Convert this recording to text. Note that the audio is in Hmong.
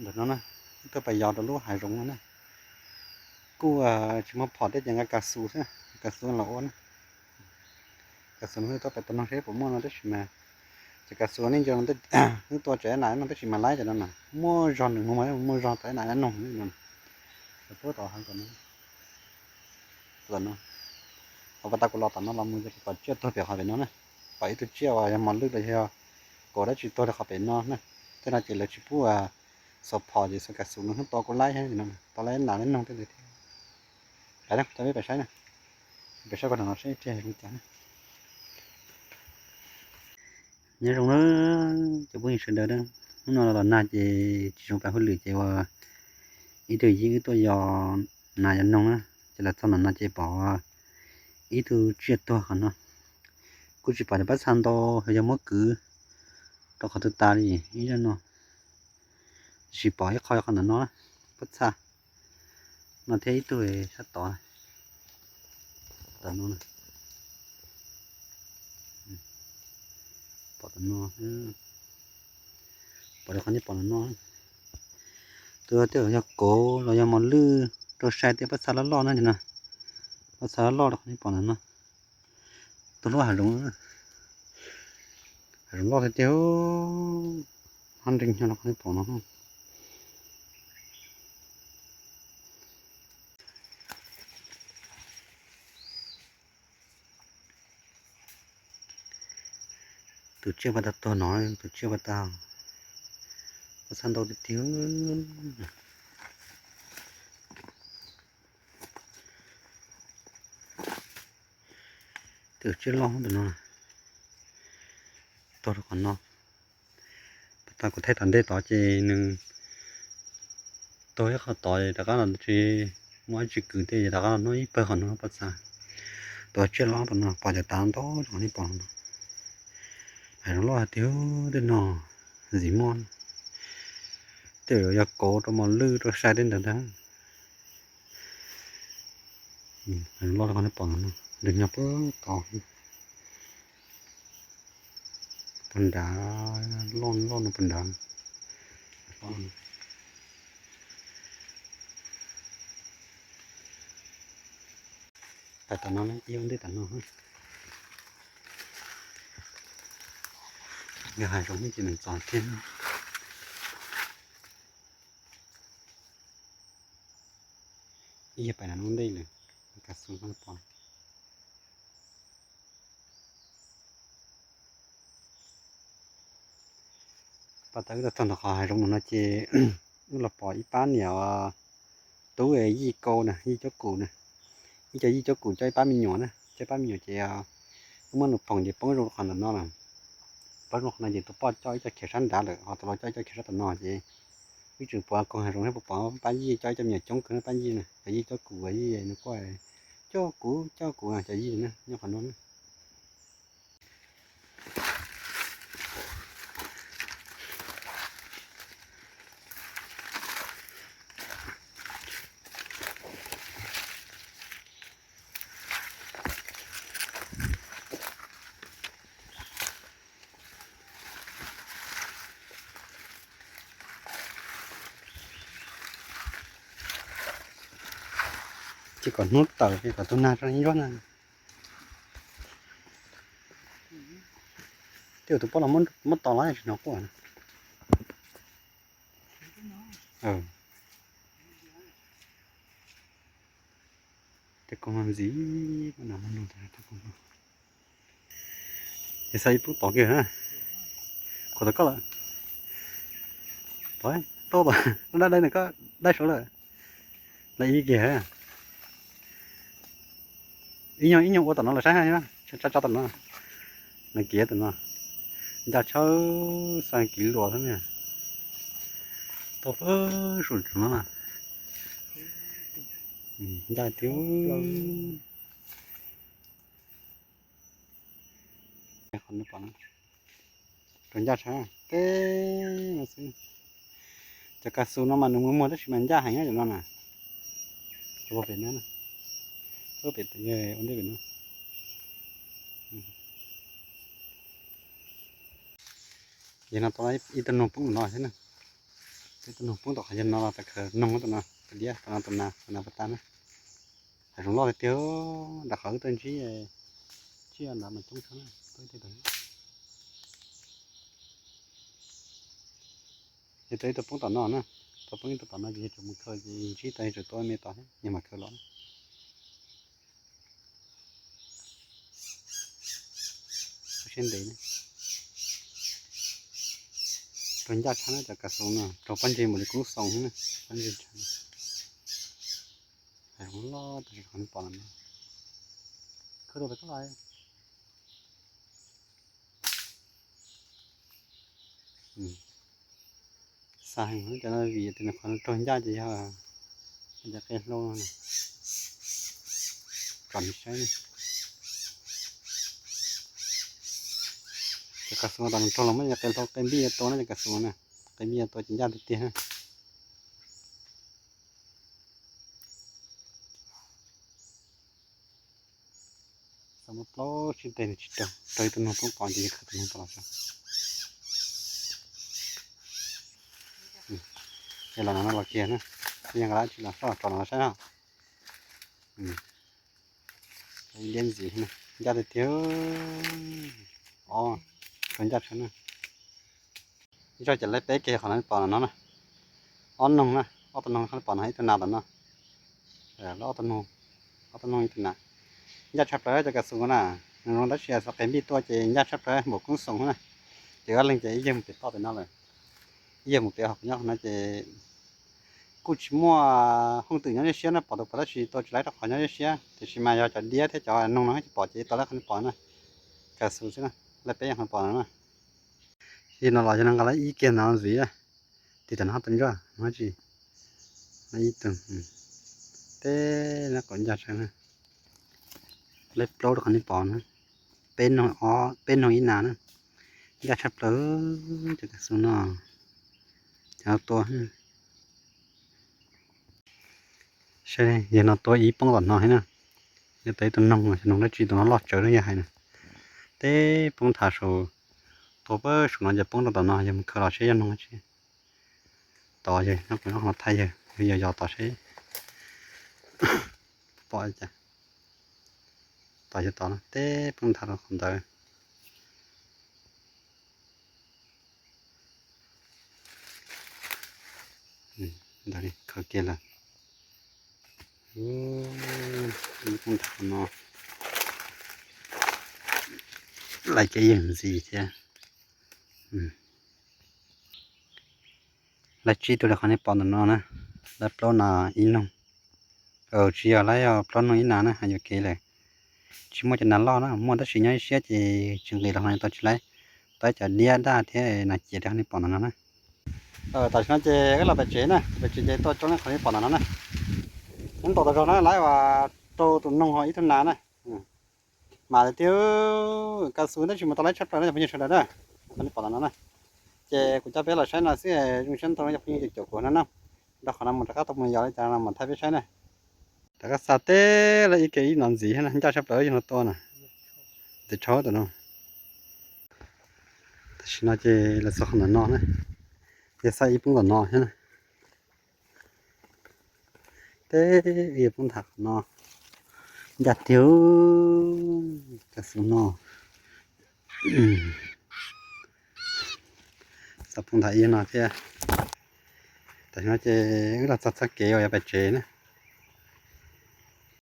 Ntawm no na, wb tuaj pais yos rau lub hav zoov no na. Kuj tsis muaj phom thiab ces nqa kav xus xwb, kav xus los ua na. Kav xus no wb tuaj pais tau no seb puas muaj no tab sis mas, ces kav xus nej nco, wb tua tsev nas no tab sis mas laib cov no na, muaj zog nws mus mas muaj zog tau nas noog no. Pub tau heev kom no, tom no, ho pas tas kuv los tom no los mus ces kuv pom tsiaj tuag pem qhov pem no na. Pom ib tug tsiaj uas yog mos lwj los yog kaus dab tsi tuag rau qhov pem no na. Tej no ces lawv tsis pub xuas phom ces xuas kav xus no hnub tua kuj laib thiab no, tua laib nas laib noog tej ntawd thiab. Pais na, coj peb pais saib na, pais saib pab no saib tsiaj zoo cas na. Nyob zoo na cov phooj ywg sawv daws na, hnub no los tom nag ces tsis zoo pais hauj lwm ces ua ib tug yij wb tuaj yos nas yos noog na, ces los txog ntawm no ces pom ib tug tsiaj tuag qhov no. Kuj tsis pom cov pob txha ntau, yog muab kwv rau qhov twg tas li ib zaug no. Tab sis pom ib qho qhov ntawm no, pob txha no thiab ib tug sab tod, tom no, pom tom no, pom li qhov nej pom no. Tus tej zaum yog kauv los yog mos lwj rau sai tej pob txha loj loj na no. Pob txha loj loj rau qhov nej pom ntawm no. Tuaj hlub hav zoov, hav zoov loj tiag tiag, hab nreeg nyo rau qhov nej pom no. Tus tsiaj pas tag tuag no, tus tsiaj pas tag, pob txha ntau tiag tiag. Tus tsiaj loj ntawm no tuag rau qhov no. Pas tas kuv thaij tom ntej tod ces nws tuag ib qho tod, rov qab los tsis muaj dab tsi kwv tej, rov qab los noj ib pawg qhov no pob txha. Tus tsiaj loj tom no pom cov tav ntau rau qhov nej pom no. Hav zoov loj tiag tiag no, ntxim muaj. Tej zaum yog kauv rau mos lwj rau sai tej ntawd ntag. Hav zoov loj rau qhov nej pom no, nreeg nyo puag tod, puag nrad, loj loj no puag nrad. Pais tom no, ib ua ntej tom no. Yog hav zoov ces nws txog thiab. Ib yog pais no ua ntej lawm, kav xus no pom. Pas tas wb tuaj txog ntawm qhov hav zoov no ces wb los pom ib pab niam tub yij kau na, yij cuab kum na, ib co yij cuab kum coj ib pab me nyuam na, coj ib pab me nyuam ces wb muab nws phoom ces poob zoo qhov ntawm no lawm. Poob zoo qhov no ces tus poj coj ib co khiav sab nrad lawm, ho tus laus coj ib co khiav sab tom no ces wb tseem pom koog hav zoov thiab puas pom pab yij coj ib co me nyuam coob kawg, pab yij na, cov yij cuab kum uas yij nws kuj coj kuv coj kuv cov yij na nyob qhov no na. Ces kom hnub tawm ces kom tus nag tso ib nruab na. Twb yog tus poj los muab tos los tsis hnov quaj. Tej koog no ntxiv, tej koog no. Ces xa ib pub tod kiag, khuam tau koj lawm. Tod, tau, dab dai no koj dai saud lawm. Lawm ib kiag. Ib nyuag ib nyuag ua tom no los saib, tso tso tom no. Nws kiv tom no. Ncaj tshawb xa kiv luas xwb na. Tau pab sum tsev no na. Ncaj tiag. Rau ncaj tshaj teb no xwb. Cov kav xus no mas nws muag muag tab sis mas ncaj heev cov no na. Pem no, pem ua ntej pem no. Yog no tau ib tug noog poob no thiab na. Tus noog poob tom qhov yog no los tas khaws noog tus no, tus diab tom no, tus nas, tus nas puas tas na. Hav zoov loj tiag tiag, nram qhov wb tuaj ntsib, ntsib nas mas coob tshaj na. Yog tau ib tug poob tom no na, tau poob ib tug tom no ces yog tseem mus khaws ces ntsib tau yog tseem tuaj me tod thiab, yog mas khaws los. Siab ntev na. Raug ncaj tshaj na cov kav xoo no, raug pob ntseg npaum li koob xoo na, pob ntseg tshaj. Hav zoov loj tab sis qhov nej pom no, khwb rau pem koj los. Xa heev cov no vim tias nws qhov raug ncaj ces yog cov qe hlau no. Tsom saib ne. Cov kav xoo no tas nws raug los muab cov qe hlau qe npij tua na, cov kav xoo no na, qe npij tua ces ncaj tiag tiag na. Xav muab plaub tsib teg nws tsis raug, raug ib tug noog poob qos ces yog khwv tus noog tas los saib. Ces los no los kiag na, yeej nqa dab tsi los soj tso los saib na. Ib liab ntxiv, ncaj tiag tiag. Os, raug ncaj tshaj na. Ib tsob ces laib peb kiag qhov no pom no na. Ob noog na, ob tug noog qhov pom no ib tug nas tom no. Ob tug noog, ob tug noog ib tug nas. Ncaj tshaj plaws cov kav xoo na, nws zoo tab sis xov qe npij tuaj ces ncaj tshaj plaws npaum koob xoo na. Ces ob leeg ces ib yawg mus pem toj pem no lawm, ib yawg mus pem hauv kuv nyob qhov no ces kuj tsis muaj hooj twm nyob siab na, pom tus pom tab sis tua tsis laib rau qhov nyob siab, tiam sis mas yog cov diab thiab cov noog no ces pom ces tua laib qhov no pom na. Kav xoo xwb na, laib peb yog qhov pom no na. Yog no los yog no nqa laib ib kiag no ntxiv, tig tam no tus ntsuag no tsis, laib ib tug, teb no kom ncaj tshaj na. Laib plaub rau qhov nej pom na, peb noog, peb noog ib nas na, ncaj tshaj plaws cov kav xoo no, cov no tua. Saib, yog no tua ib poob tom no thiab na, yog tua ib tug noog, noog dab tsi tus no loj tsawv na yog hais na. Teb poob nthav saum, tua pab saum no ces poob rau tom no, yog mus khaws los saib yog noog dab tsi. Tod yog no kuv nyob qhov no thaij yawg, yog yos tod seb pom cas. Tod yog tod no, teb poob nthav rau qhov ntawd. Ntawd li khaws kiag lawm. Poob nthav no, laib kiag ib yawg ntxiv thiab. Laib tsib tug li qhov nej pom ntawm no na, laib plaub nas ib noog. Tsis yog, laib yog plaub noog ib nas na, hais yuam kev lawm. Tsis muaj cov nas loj na, muaj tab sis nyob ib siab ces tsis nqis los ho tau tsis laib. Tua cov diab daj thiab nas cias li qhov nej pom ntawm no na. Tam sim no ces wb los pem tsev na, pem tsev ces tua coob li qhov nej pom ntawm no na. Hnub ntaus tau zoo na, laib uas rau tus noog ho ib tug nas na. Mas tiag, kav xoo tab sis mas tau laib tshaj plaws no cov phooj ywg sawv daws na, qhov nej pom ntawm no na. Ces kuv coj peb los saib no xwb, zoo siab ntau cov phooj ywg caum kuv no na. Rau qhov no mus rov qab tau mus yos li cas no mas thaij peb saib na. Rov qab xa teb lawm ib ke ib no ntxiv thiab na, ncaj tshaj plaws yog no tua na. Tes tshauv tam no. Tam sim no ces los txog qhov ntawm no na, yog xa ib poob tom no thiab na. Teb, ib poob nthav qhov no, ncaj tiag, kav xoo no. Xa poob nthav ib no thiab. Tam sim no ces wb los txog txoj kev uas yuav pem tsev na.